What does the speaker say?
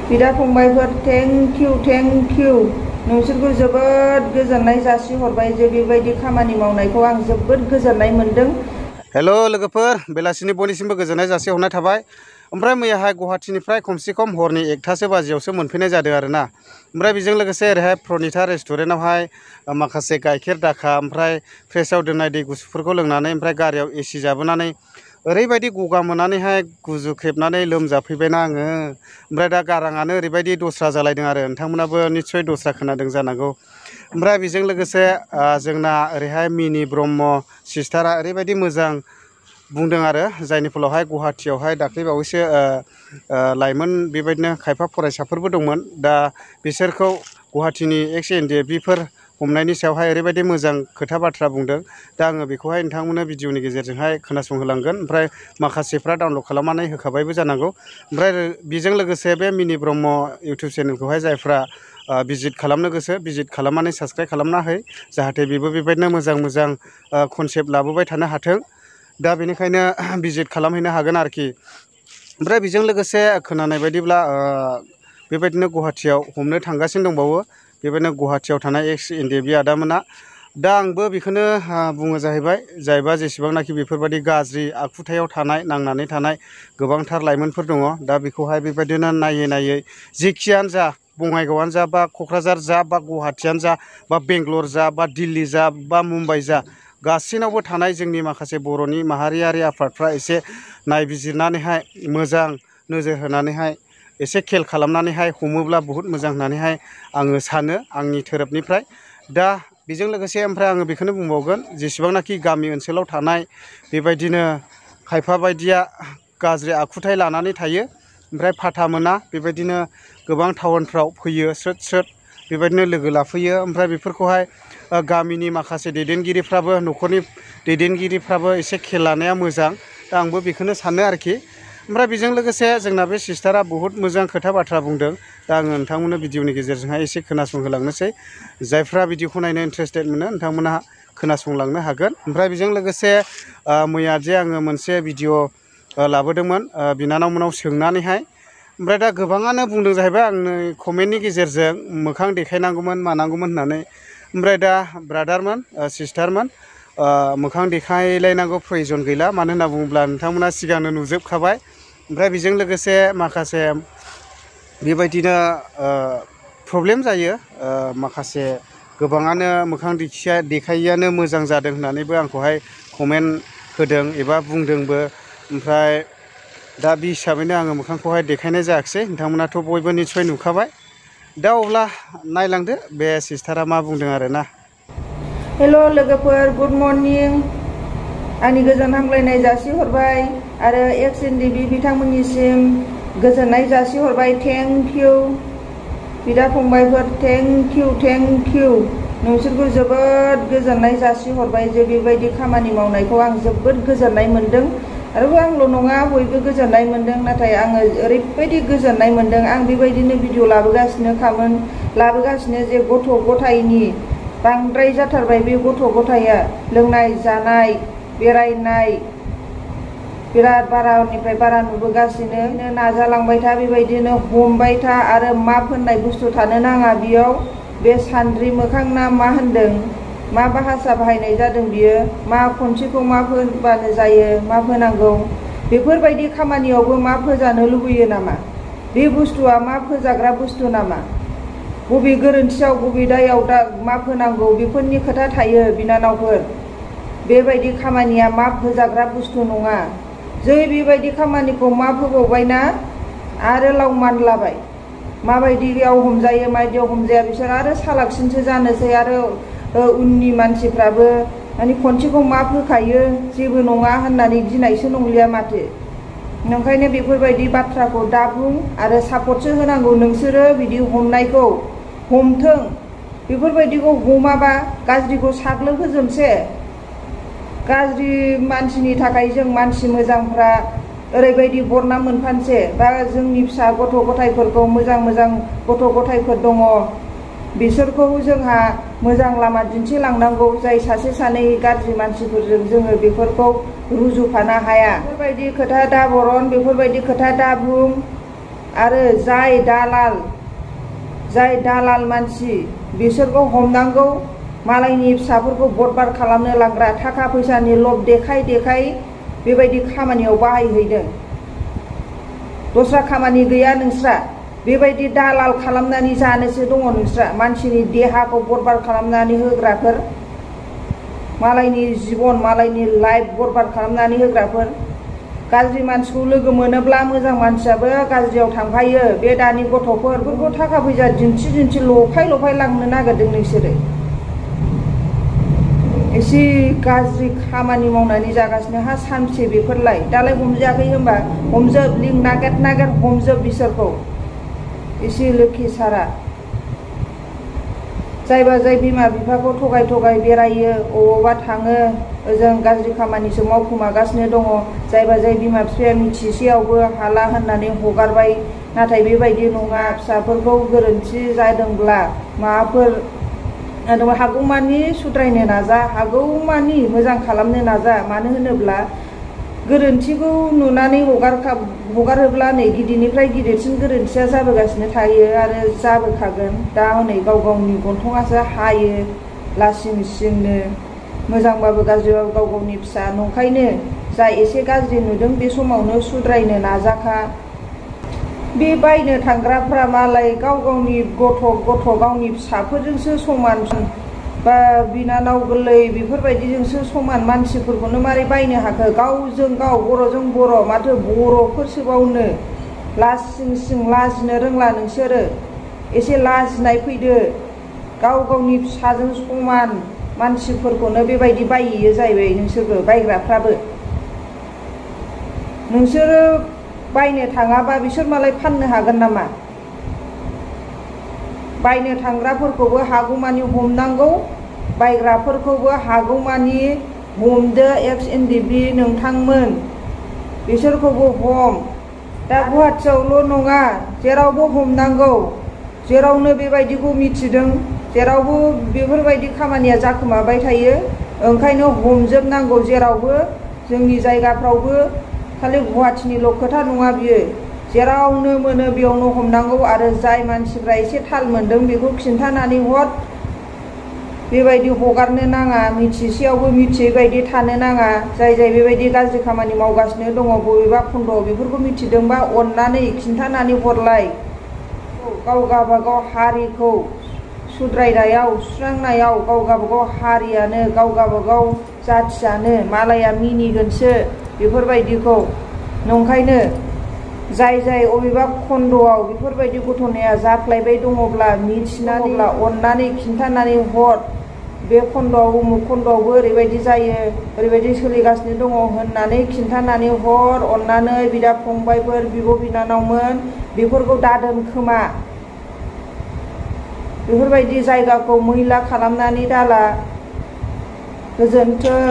बिदा फंबायफोर thank you नोंसोरखौ जोबोद गोजोननाय जासिहरबाय जे बेबायदि खामानि मावनायखौ आं जोबोद गोजोननाय मोनदों। हेल' लोगोफोर, बेलासिनि बयनिसिमबो गोजोननाय जासिहरनाय थाबाय। ओमफ्राय मैयाहाय गुवाहाटीनिफ्राय खमसे खम हरनि 1टासो बाजियावसो मोनफैनाय जादों आरोना। ओमफ्राय बेजों लोगोसे ओरैहाय प्रनिता रेस्टुरेन्टआवहाय माखासे गाइखेर दाखा ओमफ्राय फ्रेसआव दोननाय दै गुसुफोरखौ लोंनानै ओमफ्राय गारियाव एसि जाबोनानै ओरैबायदि गगा मोननानैहाय गुजुख्रेबनानै लोमजाफैबायना आङो। ओमफ्राय दा गाराङानो ओरैबायदि दस्रा जालायदों आरो नोंथांमोनाबो निस्सय दस्रा खोनादों जानांगौ। ओमफ्राय बेजों लोगोसे जोंना ओरैहाय मिनि ब्रह्म सिस्टारा ओरैबायदि मोजां बुंदों आरो, जायनि फलावहाय गुवाहाटीयावहाय दाख्लैबावैसो लाइमोन बेबायदिनो खायफा फरायसाफोरबो दंमोन। दा बिसोरखौ गुवाहाटीनि एक्स-एन-डि-एफ-बिफोर हमनायनि सायावहाय ओरैबायदि मोजां खोथा बाथ्रा बुंदों। दा आङो बेखौहाय नोंथांमोननो भिडिअनि गेजेरजोंहाय खोनासंहोलांगोन। ओमफ्राय माखासेफ्रा डाउनलड खालामनानै होखाबायबो जानांगौ। ओमफ्राय बेजों लोगोसे बे मिनि ब्रह्म इउटुब चेनेलखौहाय जायफ्रा भिजिट खालामनो गोसो भिजिट खालामनानै साबसक्राइब खालामना हो, जाहाथे बेबो बेबायदिनो मोजां कनसेप्ट लाबोबाय थानो हाथों। दा बेनिखायनो भिजिट खालामहैनो हागोन आरोखि। ओमफ्राय बेजों लोगोसे खोनानाय बायदिब्ला बेबायदिनो गुवाहाटीयाव हमनो थांगासिनो दंबावो, बेबायदिनो गुवाहाटीयाव थानाय एक्स-एन-डि-एफ-बि आदामोना। दा आंबो बेखौनो बुङो जाहैबाय, जायबा जेसेबांनाखि बेफोरबायदि गाज्रि आखुथायाव थानाय नांनानै थानाय गोबांथार लाइमोनफोर दङ, दा बेखौहाय बेबायदिनो नायै जेखियानो जा, बङाइगावआनो जा बा क'क्राझार जा बा गुवाहाटीयानो जा बा बेंगलर जा बा दिल्ली जा बा मुम्बाइ जा, गासैनावबो थानाय जोंनि माखासे बर'नि माहारियारि आफादफ्रा एसे नायबिजिरनानैहाय मोजां नोजोर होनानैहाय एसे खेल खालामनानैहाय हमोब्ला बहुद मोजां होननानैहाय आङो सानो आंनि थोरोबनिफ्राय। दा बेजों लोगोसे ओमफ्राय आङो बेखौनो बुंबावगोन, जेसेबांनाखि गामि ओनसोलाव थानाय बेबायदिनो खायफा बायदिया गाज्रि आखुथाय लानानै थायो, ओमफ्राय फाथा मोना, बेबायदिनो गोबां टाउनफ्राव फैयो स्रोद बेबायदिनो लोगो लाफैयो। ओमफ्राय बेफोरखौहाय गामिनि माखासे दैदेनगिरिफ्राबो, न'खरनि दैदेनगिरिफ्राबो एसे खेल लानाया मोजां। दा आंबो बेखौनो सानो आरोखि। ओमफ्राय बेजों लोगोसे जोंना बे सिस्टारा बहुद मोजां खोथा बाथ्रा बुंदों। दा आङो नोंथांमोननो भिडिअनि गेजेरजोंहाय एसे खोनासंहोलांनोसै। जायफ्रा भिडिअखौ नायनो इन्टारेस्टेड मोनो नोंथांमोनहा खोनासंलांनो हागोन। ओमफ्राय बेजों लोगोसे मैया जे आङो मोनसे भिडिअ लाबोदोंमोन बिनानावमोनाव सोंनानैहाय, ओमफ्राय दा गोबाङानो बुंदों जाहैबाय आंनो कमेन्टनि गेजेरजों मोखां देखायनांगौमोन मानांगौमोन होननानै। ओमफ्राय दा ब्रादारमोन सिस्टारमोन, मोखां देखायलायनांगौ प्रयजन गैला, मानो होनना बुङोब्ला नोंथांमोना सिगांनो नुजोबखाबाय। ओमफ्राय बेजों लोगोसे माखासे बेबायदिनो प्रब्लेम जायो, माखासे गोबाङानो मोखां देखायिआनो मोजां जादों होननानैबो आंखौहाय कमेन्ट होदों एबा बुंदोंबो। ओमफ्राय दा बे हिसाबैनो आङो मोखांखौहाय देखायनाय जायाखिसै, नोंथांमोनाथ' बयबो निस्सय नुखाबाय। दा अब्ला नायलांदो बे सिस्टारा मा बुंदों आरोना। हेल' लोगोफोर, गुड मर्निं। आंनि गोजोन हामलायनाय जासिहरबाय आरो एक्स-एन-डि-एफ-बि बिथांमोननिसिम गोजोननाय जासिहरबाय। थेंक इउ बिदा फंबायफोर, थेंक इउ नोंसोरखौ जोबोद गोजोननाय जासिहरबाय जे बेबायदि खामानि मावनायखौ आं जोबोद गोजोननाय मोनदों। आरो आंल' नङा, बयबो गोजोननाय मोनदों। नाथाय आङो ओरैबायदि गोजोननाय मोनदों, आं बेबायदिनो भिडिअ लाबोगासिनो जे गथ' गथायनि बांद्राय जाथारबाय। बे गथ' गथाया लोंनाय जानाय बेरायनाय बिराद बारानिफ्राय बारा नुबोगासिनो। नाजालांबाय था, बेबायदिनो हमबाय था। आरो मा फोननाय बुस्थु थानो नाङा बेयाव, बे सान्द्रि मोखां ना मा होनदों, मा भाषा बाहायनाय जादों बियो, मा खनसेखौ मा फोनबानो जायो, मा फोनांगौ, बेफोरबायदि खामानियावबो मा फोजानो लुबैयो नामा? बे बुस्थुआ मा फोजाग्रा बुस्थु नामा? बबे गोरोन्थियाव बबे दायाव दा मा फोनांगौ बेफोरनि खोथा थायो बिनानावफोर। बेबायदि खामानिया मा फोजाग्रा बुस्थु नङा। जै बेबायदि खामानिखौ मा फोबावबायना आरो लाव मानलाबाय, माबायदियाव हमजायो माबायदियाव हमजाया, बिसोर आरो सालाकसिनसो जानोसै। आरो उननि मानसिफ्राबो माने खनसेखौ मा फोखायो जेबो नङा होननानै गिनायसो नंलिया माथो। ओंखायनो बेफोरबायदि बाथ्राखौ दा बुं आरो सापर्टसो होनांगौ। नोंसोरो बिदि हमनायखौ हमथों, बेफोरबायदिखौ हमाबा गाज्रिखौ साग्लोबहोजोबसै। गाज्रि मानसिनि थाखाय जों मानसि मोजांफ्रा ओरैबायदि बरनाम मोनफानोसै। बा जोंनि फिसा गथ' गथायफोरखौ मोजां गथ' गथायफोर दङ, बिसोरखौ जोंहा मोजां लामा दिन्थिलांनांगौ। जाय सासे सानै गाज्रि मानसिफोरजों जोङो बेफोरखौ रुजुफानो हाया। बेफोरबायदि खोथा दा बरन, बेफोरबायदि खोथा दा बुं। आरो जाय दालाल मानसि बिसोरखौ हमनांगौ। मालायनि फिसाफोरखौ बरबाद खालामनो लांग्रा, थाखा फैसानि लब देखाय बेबायदि खामानियाव बाहायहैदों। दस्रा खामानि गैया नोंस्रा, बेबायदि दालाल खालामनानै जानोसो दङ नोंस्रा। मानसिनि देहाखौ बरबाद खालामनानै होग्राफोर, मालायनि जिबन मालायनि लाइफ बरबाद खालामनानै होग्राफोर। गाज्रि मानसिखौ लोगो मोनोब्ला मोजां मानसियाबो गाज्रियाव थांफायो। बे दानि गथ'फोरखौ थाखा फैसा दिन्थि लफाय लांनो नागिरदों नोंसोरो। एसे गाज्रि खामानि मावनानै जागासिनो। हा सानसे बेफोरलाय दालाय हमजायाखै होनबा हमजोब, लिंक नागिर हमजोब बिसोरखौ। एसे लोखि सारा जायबा जाय बिमा बिफाखौ थगाय बेरायो, अबावबा थाङो, ओजों गाज्रि खामानिसो मावखोमागासिनो दङ। जायबा जाय बिमा बिफाया मिथिसेयावबो हाला होननानै हगारबाय। नाथाय बेबायदि नङा। फिसाफोरखौ गोरोन्थि जादोंब्ला माबाफोर हागौमानि सुद्रायनो नाजा, हागौमानि मोजां खालामनो नाजा। मानो होनोब्ला गोरोन्थिखौ नुनानै हगारोब्ला नै गिदिरनिफ्राय गिदिरसिन गोरोन्थिया जाबोगासिनो थायो आरो जाबोखागोन। दा हनै गाव गावनि गन्थङासो हायो लासिं सिंनो। मोजांबाबो गाज्रिबाबो गाव गावनि फिसा, नंखायनो जा एसे गाज्रि नुदों बे समावनो सुद्रायनो नाजाखा। बे बायनो थांग्राफ्रा मालाय गाव गावनि गथ' गावनि फिसाफोरजोंसो समान, बा बिनानाव गोरलै बेफोरबायदिजोंसो समान मानसिफोरखौनो मारै बायनो हाखो? गावजों गाव बर'जों बर', माथो बर'फोरसोबावनो लासिं सिं लाजिनो रोंला नोंसोरो। एसे लाजिनाय फैदो। गाव गावनि फिसाजों समान मानसिफोरखौनो बेबायदि बायहैयो जाहैबाय नोंसोरबो, बायग्राफ्राबो। नोंसोरो बायनो थाङाबा बिसोर मालाय फाननो हागोन नामा? बायनो थांग्राफोरखौबो हागौमानि हमनांगौ, बायग्राफोरखौबो हागौमानि हमदो। एक्स एनडिएफबि नोंथांमोन बिसोरखौबो हम। दा गुवाहाटियावल' नङा, जेरावबो हमनांगौ। जेरावनो बेबायदिखौ मिथिदों, जेरावबो बेफोरबायदि खामानिया जाखोमाबाय थायो। ओंखायनो हमजोबनांगौ जेरावबो। जोंनि जायगाफ्रावबो, खालि गुवाहाटिनिल' खोथा नङा बियो। जेरावनो मोनो बेयावनो हमनांगौ। आरो जाय मानसिफ्रा एसे थाल मोनदों बेखौ खिन्थानानै हर। बेबायदि हगारनो नाङा, मिथिसेयावबो मिथियै बायदि थानो नाङा। जाय बेबायदि गाज्रि खामानि मावगासिनो दङ बबेबा खन्द'आव, बेफोरखौ मिथिदोंबा अननानै खिन्थानानै हरलाय। गाव गावबागाव हारिखौ सुद्रायनायाव, सुस्रांनायाव गाव गावबागाव हारियानो, गाव गावबागाव जाथियानो मालाया मिनिगोनसो बेफोरबायदिखौ। नंखायनो जाय अबेबा खन्द'आव बेफोरबायदि घटनाया जाफ्लायबाय दङब्ला मिथिनानै अननानै खिन्थानानै हर। बे खन्द'आव उमुक खन्द'आवबो ओरैबायदि जायो, ओरैबायदि सोलिगासिनो दङ होननानै खिन्थानानै हर। अननानै बिदा फंबायफोर, बिब' बिनानावमोन, बेफोरखौ दादोनखोमा। बेफोरबायदि जायगाखौ मैला खालामनानै दाला। गोजोन्थों।